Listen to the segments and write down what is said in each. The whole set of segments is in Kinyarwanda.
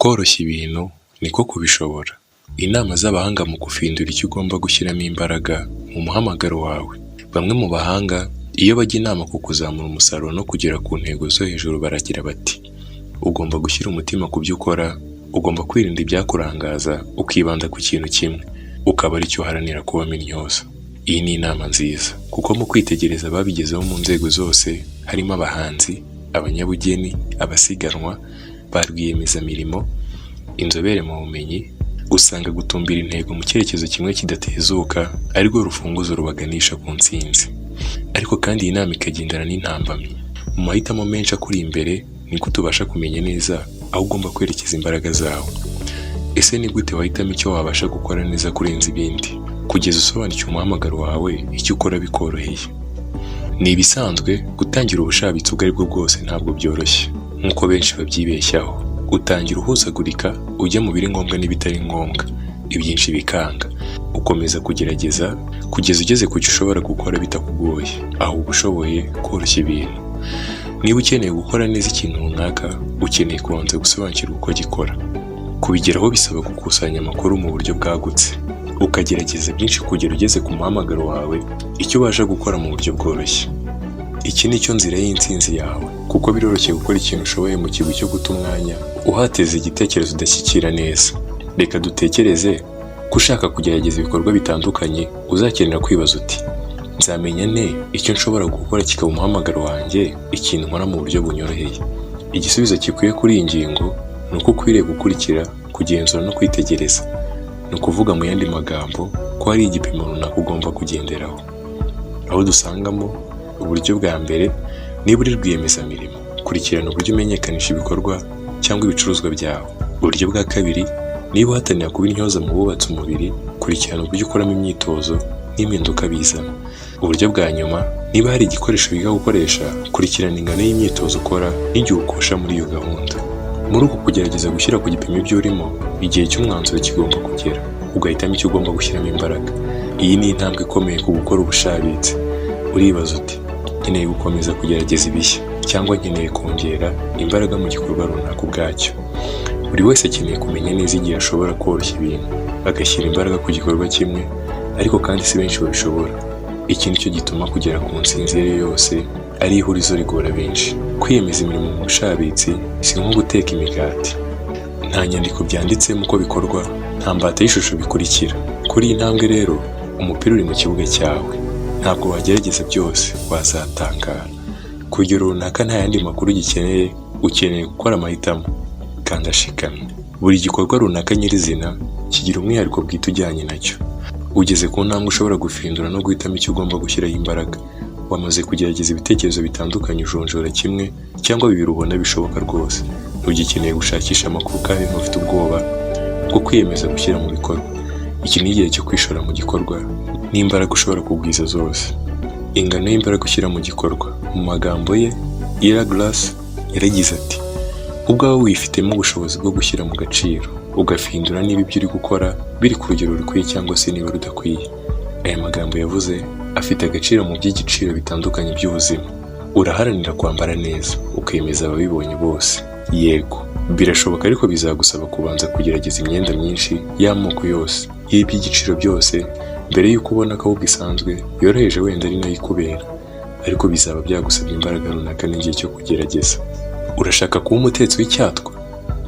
Koroshya ibintu niko kubishobora. Inama z'abahanga mu gufindura icyo ugomba gushyiramo imbaraga mu muhamagaro wawe. Bamwe mu bahanga iyo bajya inama ku kuzamura umusaruro no kugera ku ntego zo hejuru baragira bati: "Ugomba gushyira umutima ku byo ukora, ugomba kwirinda ibyakurangaza, ukibanda ku kintu kimwe, ukaba aricyo uharanira kubamo intyoza." Iyi ni inama nziza kuko mu kwitegereza ababigezeho mu nzego zose, harimo abahanzi, abanyabugeni, abasiganwa, ba rwiyemezamirimo, inzobere mu bumenyi, usanga gutumbira intego mu cyerekezo kimwe kidatezuka arirwo rufunguzo rubaganisha ku ntsinzi. Ariko kandi iyi nama ikagendana n'intambamyi. Mu mahitamo menshi akuri imbere, ni gute ubasha kumenya neza aho ugomba kwerekeza imbaraga zawe? Ese ni gute wahitamo icyo wabasha gukora neza kurenza ibindi, kugeza usobanukiwe umuhamagaro wawe, icyo ukora bikoroheye? Ni ibisanzwe, gutangira ubushabitsi ubwo ari bwo bwose ntabwo byoroshye nk'uko benshi babyibeshyaho. Utangira uhuzagurika, ujya mu biri ngombwa n'ibitari ngombwa, ibyinshi bikanga. Ukomeza kugerageza kugeza ugeze ku cyo ushobora gukora bitakugoye, aho uba ushoboye koroshya ibintu. Niba ukeneye gukora neza ikintu runaka, ukeneye kubanza gusobanukirwa uko gikora. Kubigeraho bisaba gukusanya amakuru mu buryo bwagutse, ukagerageza byinshi kugera ugeze ku muhamagaro wawe, icyo ubasha gukora mu buryo bworoshye. Iki ni cyo nzira y'intsinzi yawe, kuko biroroshye gukora ikintu ushoboye mu kigwi cyo guta umwanya uhateza igitekerezo udashyikira neza. Reka dutekereze ko ushaka kugerageza ibikorwa bitandukanye, uzakenera kwibaza uti: "Nzamenya nte icyo nshobora gukora kikaba umuhamagaro wanjye, ikintu nkora mu buryo bunyoroheye?" Igisubizo gikwiye kuri iyi ngingo ni uko ukwiriye gukurikira, kugenzura no kwitegereza. Ni ukuvuga mu yandi magambo ko hari igipimo runaka ugomba kugenderaho, aho dusangamo uburyo bwa mbere: niba uri rwiyemezamirimo, kurikirana uburyo umenyekanisha ibikorwa cyangwa ibicuruzwa byawe. Uburyo bwa kabiri: niba uhatanira kuba intyoza mu bubatse umubiri, kurikirana uburyo ukoramo imyitozo n'impinduka bizana. Uburyo bwa nyuma: niba hari igikoresho wiga gukoresha, kurikirana ingano y'imyitozo ukora n'igihe ukosha muri iyo gahunda. Muri uku kugerageza gushyira ku gipimo ibyo urimo, igihe cy'umwanzuro kigomba kugera, ugahitamo icyo ugomba gushyiramo imbaraga. Iyi ni intambwe ikomeye ku gukora ubushabitsi. Uribaza uti: "Nkeneye gukomeza kugerageza ibishya, cyangwa nkeneye kongera imbaraga mu gikorwa runaka ubwacyo?" Buri wese akeneye kumenya neza igihe ashobora koroshya ibintu, agashyira imbaraga ku gikorwa kimwe, ariko kandi si benshi babishobora. Iki ni cyo gituma kugera ku ntsinzi iyo ari yo yose ari ihurizo rigora benshi. Kwiyemeza imirimo mu bushabitsi si nko guteka imigati. Nta nyandiko byanditsemo uko bikorwa, nta mbata y'ishusho bikurikira. Kuri iyi ntambwe rero, umupira uri mu kibuga cyawe. Ntabwo wagerageza byose, wazatangara. Ku rugero runaka nta yandi makuru ugikeneye, ukeneye gukora amahitamo kandi ashikamye. Buri gikorwa runaka nyirizina kigira umwihariko bwite ujyanye nacyo. Ugeze ku ntambwe ushobora gufindura no guhitamo icyo ugomba gushyiraho imbaraga. Wamaze kugerageza ibitekerezo bitandukanye, ujonjora kimwe cyangwa bibiri ubona bishoboka rwose. Ntugikeneye gushakisha amakuru kandi ntufite ubwoba bwo kwiyemeza gushyira mu bikorwa. Iki ni igihe cyo kwishora mu gikorwa n'imbaraga ushobora kugwiza zose. Ingano y'imbaraga ushyira mu gikorwa. Mu magambo ye, Ira Glass yaragize ati: "Ubwawe wifitemo ubushobozi bwo gushyira mu gaciro, ugafindura niba ibyo uri gukora biri ku rugero rukwiye cyangwa se niba rudakwiye." Aya magambo yavuze afite agaciro mu by'igiciro bitandukanye by'ubuzima. Uraharanira kwambara neza, ukemeza ababibonye bose. Yego, birashoboka, ariko bizagusaba kubanza kugerageza imyenda myinshi y'amoko yose, y'iby'igiciro byose, mbere y'uko ubona ko ahubwo isanzwe yoroheje wenda ari nayo ikubera. Ariko bizaba byagusabye imbaraga runaka n'igihe cyo kugerageza. Urashaka kuba umutetsi w'icyatwa?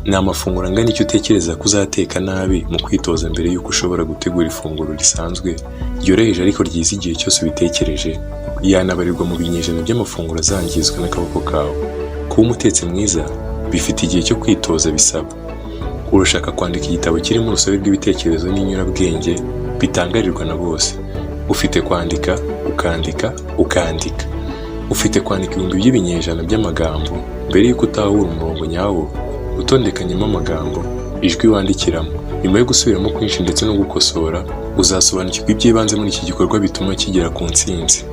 Ni amafunguro angana icyo utekereza ko uzateka nabi mu kwitoza mbere y'uko ushobora gutegura ifunguro risanzwe, ryoroheje ariko ryiza igihe cyose ubitekereje, yanabarirwa mu binyejana by'amafunguro azangizwa n'akaboko kawe. Kuba umutetsi mwiza bifite igihe cyo kwitoza bisaba. Urashaka kwandika igitabo kirimo urusobe rw'ibitekerezo n'inyurabwenge bitangarirwa na bose. Ufite kwandika, ukandika, ukandika. Ufite kwandika ibihumbi by'ibinyejana by'amagambo mbere y'uko utahura umurongo nyawo utondekanyemo amagambo, ijwi wandikiramo. Nyuma yo gusubiramo kwinshi ndetse no gukosora, uzasobanukirwa iby'ibanze muri iki gikorwa bituma kigera ku ntsinzi.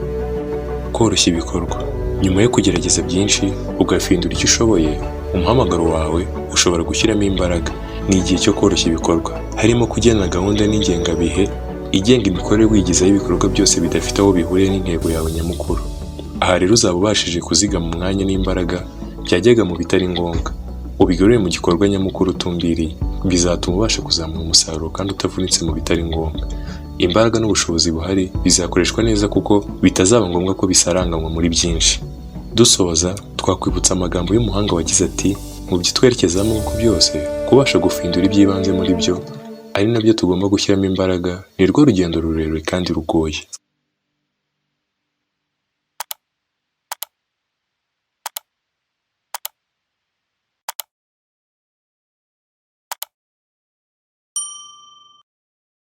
Koroshya ibikorwa. Nyuma yo kugerageza byinshi, ugafindura icyo ushoboye, umuhamagaro wawe ushobora gushyiramo imbaraga. Ni igihe cyo koroshya ibikorwa, harimo kugena gahunda n'ingengabihe igenga imikorere, wigizaho ibikorwa byose bidafite aho bihuriye n'intego yawe nyamukuru. Aha rero uzaba ubashije kuzigama umwanya n'imbaraga byajyaga mu bitari ngombwa. ubigarure mu gikorwa nyamukuru utumbiriye. Bizatuma ubasha kuzamura umusaruro kandi utavunitse mu bitari ngombwa. Imbaraga n'ubushobozi buhari bizakoreshwa neza kuko bitazaba ngombwa ko bisaranganywa muri byinshi. Dusoza, twakwibutsa amagambo y'umuhanga wagize ati: "Mu byo twerekezamo amaboko byose, kubasha gufindura iby'ibanze muri byo, ari nabyo tugomba gushyiramo imbaraga, ni rwo rugendo rurerure kandi rugoye."